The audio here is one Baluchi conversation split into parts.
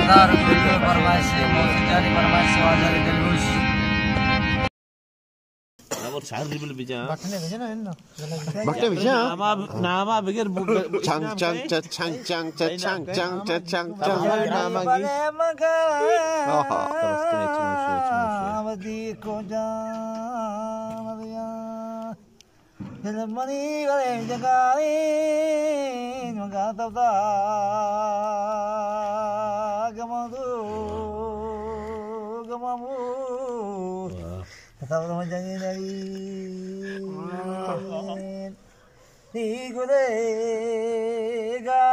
سردار ویڈیو فرمائش، محسن جانی فرمائش، واجہ دلوش۔ نام اور چار ریبل بجا۔ بٹنے بجا نا، ان بٹنے بجا۔ ناما، ناما بغیر چنگ، چنگ، چنگ، چنگ۔ ناما کی۔ آہا۔ ودی کو جان دیا۔ دل منی گلے جگائیں، مگا تبدا گمدو، گممو۔ واہ۔ تبدا جگی نری۔ واہ۔ تی گلے گا۔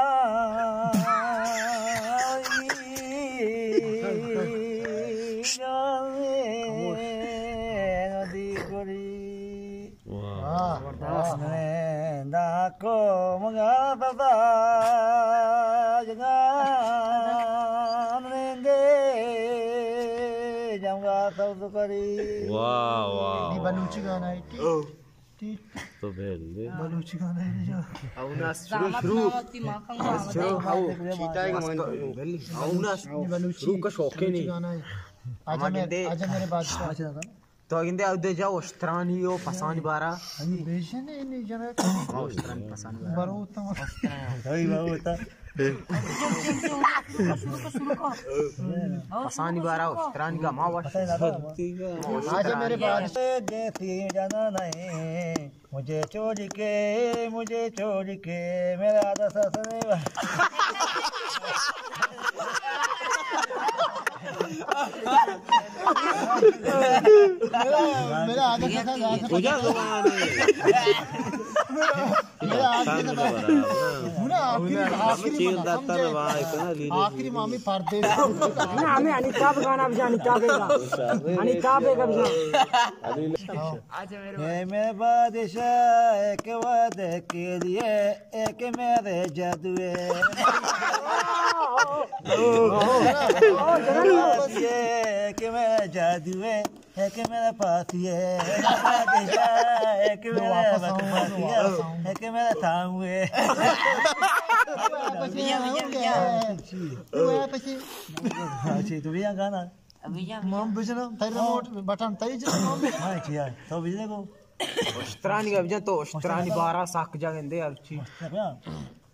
دی گری۔ واہ۔ واہ۔ نندا کو مگا بابا جگا نندے جمگا سوز کری۔ واہ، واہ، دی واہ۔ بلوچی گانا ہے۔ ٹیٹ، ٹیٹ۔ تو بہل دے۔ بلوچی گانا ہے جا۔ اونا شروع، شروع۔ شروع ہاو۔ چیتا ہے من۔ اونا بلوچی، شروع کا شوق ہے بلوچی نہیں۔ گانا ہے۔ آجا میرے، آجا میرے بادشاہ۔ تو گندے اودے جا اشترانی و پسانی بارا۔ بیشن انی جنا۔ ہاں، اشترانی پسانی بارا۔ برو تو۔ ہائی بابو تا۔ پسانی بارا اشترانی کا ما وش۔ آجا میرے بادشاہ۔ جیسی جنا نہیں، مجھے چھوڑ کے، مجھے چھوڑ کے میرا آدھا سسرے۔ میرا، میرا آدھا سسرے۔ کجا زبان ہے؟ میرا آدھا سسرے۔ آخری، آخری مامی پردیس۔ ہمیں انیتاب گانا بجا، انیتاب کا۔ انیتاب کا بجا۔ اے میں بادشاہ ایک وعدے کے لیے، ایک میرے جادو ہے۔ ایک میرے جادو ہے، ایک میرا پاسی ہے۔ بادشاہ ایک میرا پاسی ہے، ایک میرا تھاؤں ہے۔ اچھا، تو بھی گانا۔ ابھی جا، ابھی جا۔ مام بجنا، تئی ریموٹ بٹن تئی جا، مام۔ ہاں، ٹھیک ہے۔ تو بجنے کو۔ اشترانی کا بجن تو اشترانی بارا ساک جا گندے ہر چی۔ اشتر، ہاں۔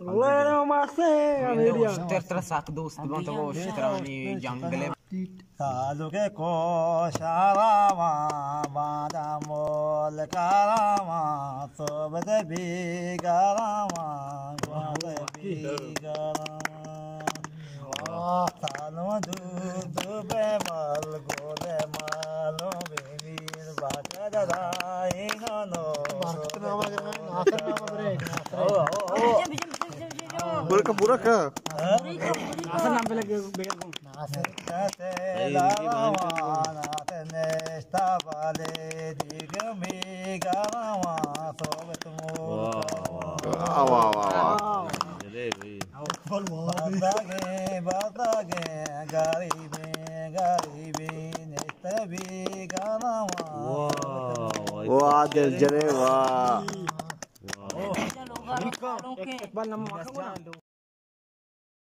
لے رو ماسے، اشتر ترا ساک دوست بان تو اشترانی جنگلے۔ تعلق کو شاراواں، بادام مول کاراواں، صحبت بیگاراواں، گوات بیگاراواں۔ سالوں دور دور بے مال گولے مالوں بے میر باقا ددا اینو نو۔ برکت نام اگر ناصر نام برے، ناصر۔ برکا، برکا۔ ناصر نام پہ لگے بغیر کو۔ ناصر کتے لاوان نشتا بالے دیگ بیگاراواں صحبت مول۔ واہ، واہ، واہ۔ جلے بھائی۔ باتاگیں، باتاگیں، غریبیں، غریبیں، نشتہ بیگانہ واہ۔ واہ، واہ، دل جنے، واہ۔ واہ۔ اقبال نام